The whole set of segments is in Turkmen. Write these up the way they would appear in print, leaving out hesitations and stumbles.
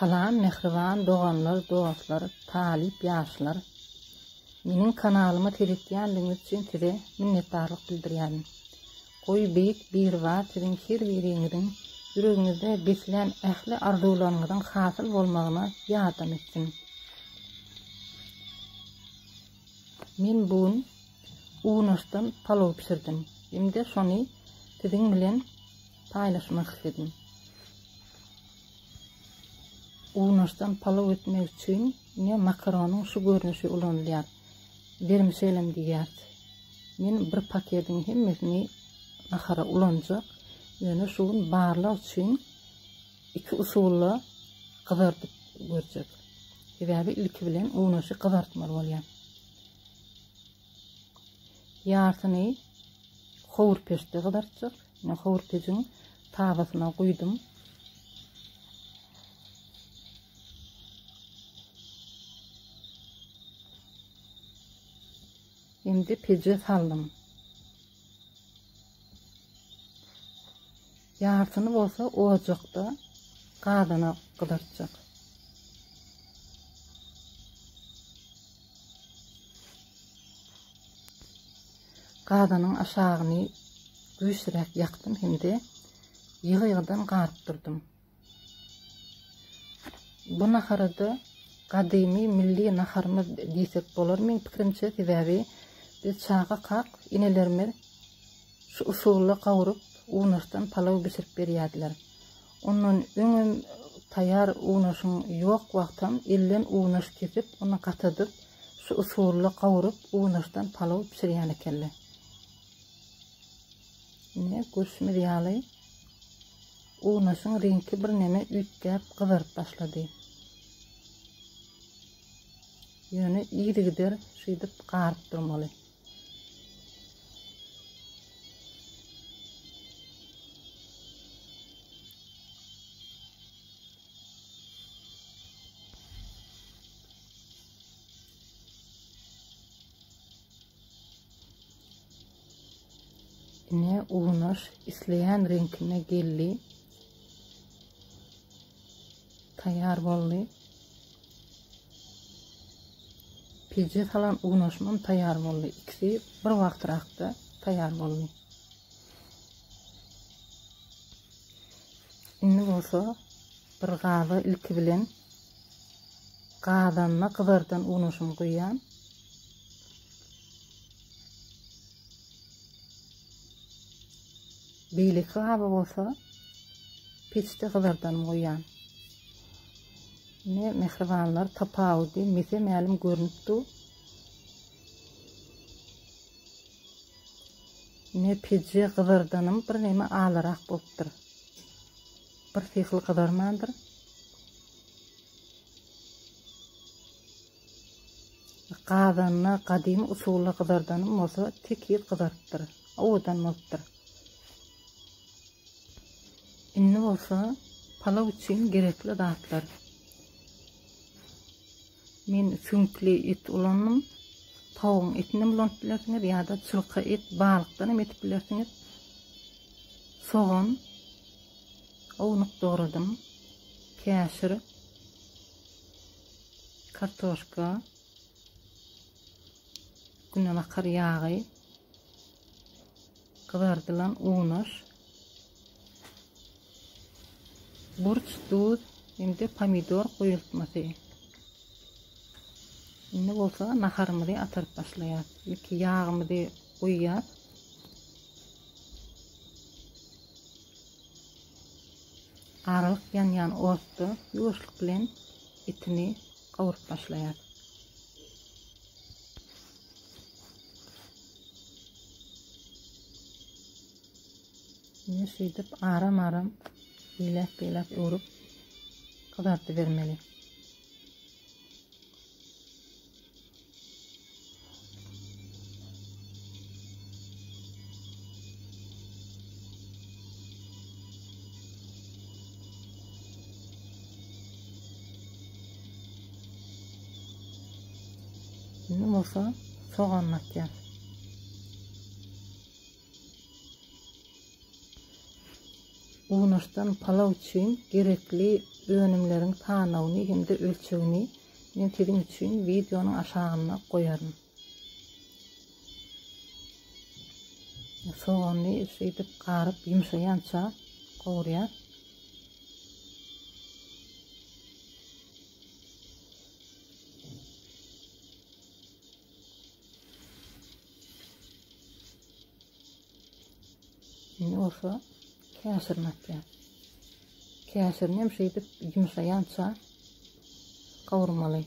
Salam mähriban doganlar dostlar talyp ýaşlar meniň kanalyma seretýänligiňiz üçin size minnetdarlyk bildirýärin. Goý beýik Biribar siziň her biriňiziň ýüregiňizde beslän ähli arzuwlaryňyzyň hasyl bolmagyna ýardam etsin. Men bu gün unaşdan palow bişirdim hem-de şony siziň bilen paýlaşmak isledim. Unaşdan palow etmek üçin ine makaronyň şu görnüşi ulanylýar. Wermişelem diýýäris. Men bir pakediň hemmesini nahara ulanjak. Ýöne şu gün barlag üçin iki usulda gyzardyp görjek. Sebäbi ilki bilen unaşy gyzartmaly bolýar. Ýarsyny howurpeçde gyzartjak. Ine howurpejiň tabasyna guýdum. Indi peje saldym. Ýarsyny bolsa ojakda gazana gyzartjak. Gazanyň aşagyny güýçliräk ýakdym hem-de ýygy-ýygydan garyp durdum. Bu naharada gadymy milli naharymyz diýsek bolar meň pikirimçe, sebäbi biz çagakak enelerimiz şu usulda gawuryp unaşdan palaw bişirip berýärdiler. Ondan öňem taýýar unaşyň ýok wagtam elden unaş kesip, ony gatadyp, şu usulda gawuryp unaşdan palaw bişirýän ekenler. Ine, görşümiz ýaly, unaşyň reňki birneme üýtgäp gyzaryp başlady. Ýöne yzygider şeýdip garyp durmaly. Ine unaş isleýän reňkine geldi. Taýýar boldy. Peje salan unaşymam taýýar boldy. Ikisi bir wagtrakda taýýar boldy. Indi bolsa bir gaba ilki bilen gazanda gyzardan unaşymy guýýan. Beýleki gaba bolsa peçde gyzardan goýýan. Ine, mähribanlar, tapawudy mese-mälim görnüp dur. Ine, peje gyzardanym birneme alarak bolupdyr. Bir syhyl gyzarmandyr. Gazanda gadymy usulda gyzardanym bolsa tekiz gyzarypdyr, owadan bolupdyr. Indi bolsa palaw üçin gerekli zatlar. Men süňkli et ulandym. Tawugyň etini hem ulanyp bilersiňiz ýa-da çylka et, balykdan hem edip bilersiňiz. Sogan ownuk dogradym. Käşir Kartoşka, günebakar ýagy, gyzardylan unaş, burç, duz hem-de pomidor goýultmasy. Indi bolsa naharymyzy ataryp başlaýas. Ilki ýagymyzy guýýas. Aralyk ýanýan otda ýuwaşlyk bilen etini gawuryp başlaýar. Ine şeýdip aram-aram beýläk-beýläk öwrüp gyzardybermeli. Indi bolsa sogan atýar. Unaşdan palaw üçin gerekli önümleriň sanawyny hem-de ölçegini men siziň üçin wideonyň aşagynda goýaryn. Sogany şeýdip garyp ýumşaýança gowurýas. Indi bolsa käşirini atýas. Käşirini hem şeýdip ýumşaýança gowurmaly.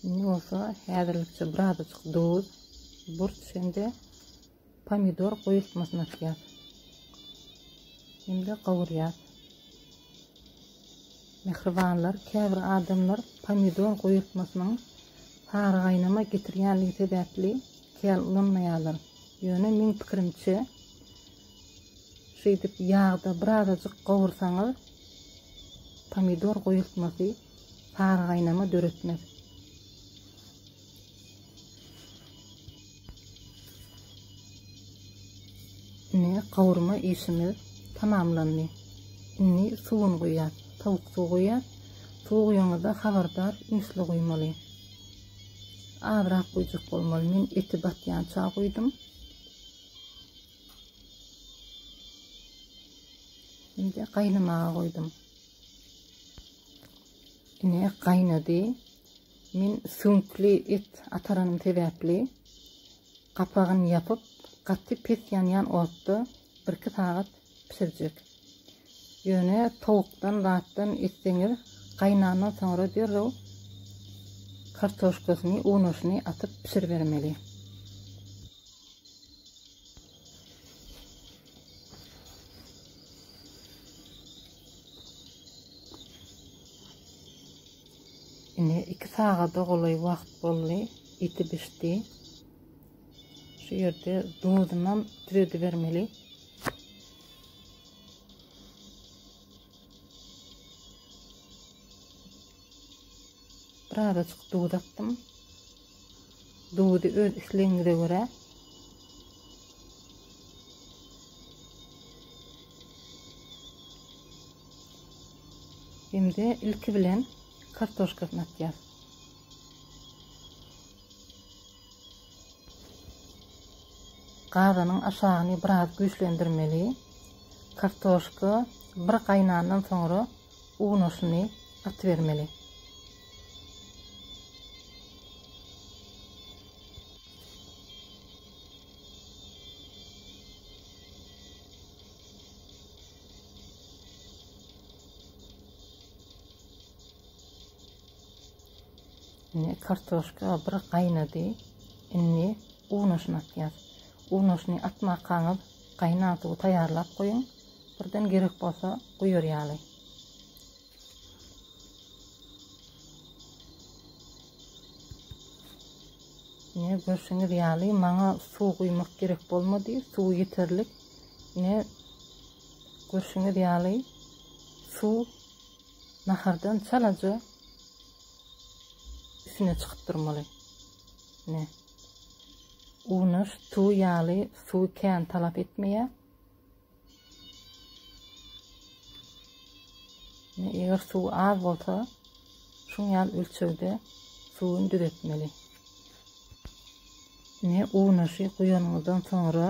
Indi bolsa häzirlikçe birazajyk duz, burç hem-de pomidor goýultmasyny atýas. Hem-de gowurýas. Mähribanlar, käbir adamlar pomidor goýultmasynyň sary gaýnama getirýänligi sebäpli kän ulanmaýarlar. Ýöne meň pikirimçe, şeýdip ýagda birazajyk gowursaňyz, pomidor goýultmasy sary gaýnama döretmez. Ine, gowurma işimiz tamamlandy. Indi suwuny guýýas. Sowuk suw guýýas. Suw guýaňyzda habardar ünsli guýmaly. Azrak guýjak bolmaly. Men eti batýança guýdum. Indi gaýnamaga goýdum. Ine gaýnady. Men süňkli et ataranym sebäpli gapagyny ýapyp, gaty pes ýanýan otda birki sagat bişirjek. Ýöne towukdan zatdan etseňiz gaýnandan soňra derrew kartoşkasyny, unaşyny atyp bişiribermeli. Ine 2 sagada golaý wagt boldy, eti bişdi. Şu ýerde duzunam düzedibermeli. Birazajyk duz atdym. Duzy öz islegiňize görä. Hem-de ilki bilen kartoşkasyny atýas. Gazanyň aşagyny biraz güýçlendirmeli. Kartoşka bir gaýnandan soňra unaşyny atybermeli. Indi kartoşka bir gaýnady. Indi unaşyny atýas. Unaşyny atmakaňyz gaýnan suwy taýýarlap goýuň. Birden gerek bolsa guýar ýaly. Ine görşüňiz ýaly maňa suw guýmak gerek bolmady. Suw ýeterlik. Ine görşüňiz ýaly suw nahardan çalaja üstüne çykyp durmaly. Ine. Unaş suw ýaly suw kän talap etmeýär. Eger suw az bolsa, şuň ýaly ölçegde suwuny düzetmeli. Ine, unaşy guýanyňyzdan soňra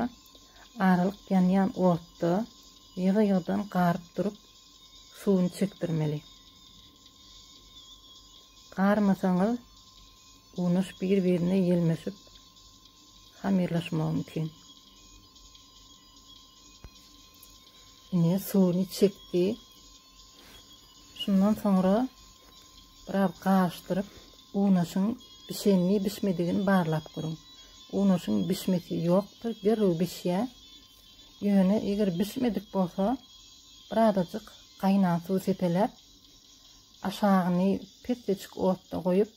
aralyk ýanýan otda ýygy-ýygydan garyp durup, suwuny çekdirmeli. Garmasaňyz, unaş bir-birine ýelmeşip, hamyrlaşmagy mümkin. Ine suwuny çekdi. Şundan soňra biraz garyşdyryp, unaşyň bişenini, bişmedigini barlap görüň. Unaşyň bişmesi ýokdur, derrew bişýär. Ýöne eger bişmedik bolsa, birazajyk gaýnan suw sepeläp, aşagyny pessejik otda goýup,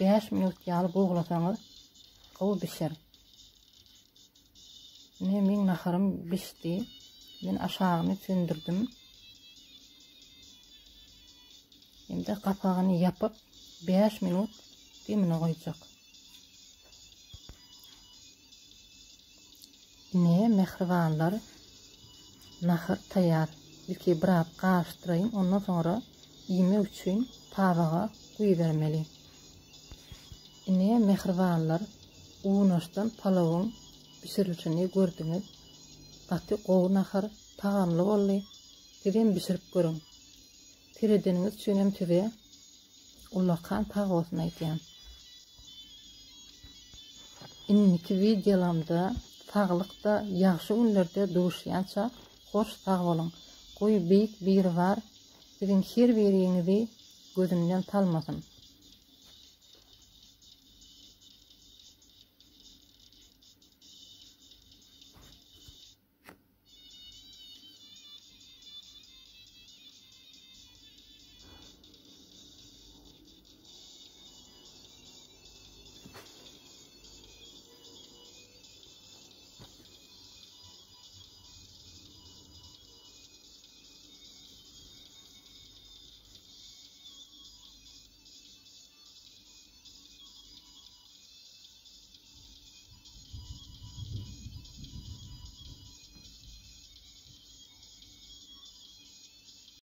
5 minut ýaly buglasaňyz gowy bişer. Ine meň naharym bişdi. Men aşagyny söndürdim. Hem-de gapagyny ýapyp 5 minut demine goýjak. Ine mähribanlar nahar taýýar. Ilki biraz garyşdyraýyn, ondan soňra iýmek üçin tabaga guýubermeli. Ine mähribanlar unaşdan palawyň bişirilişini gördüňiz. Gaty gowy nahar, tagamly boldy. Sizem bişirip görüň. Seredeniňiz üçinem size ullakan sag bolsun aýdýan. Indiki wideolamda saglykda ýagşy günlerde duşýança hoş sag boluň. Goý Beýik Biribar siziň her biriňizi gözünden salmasyn.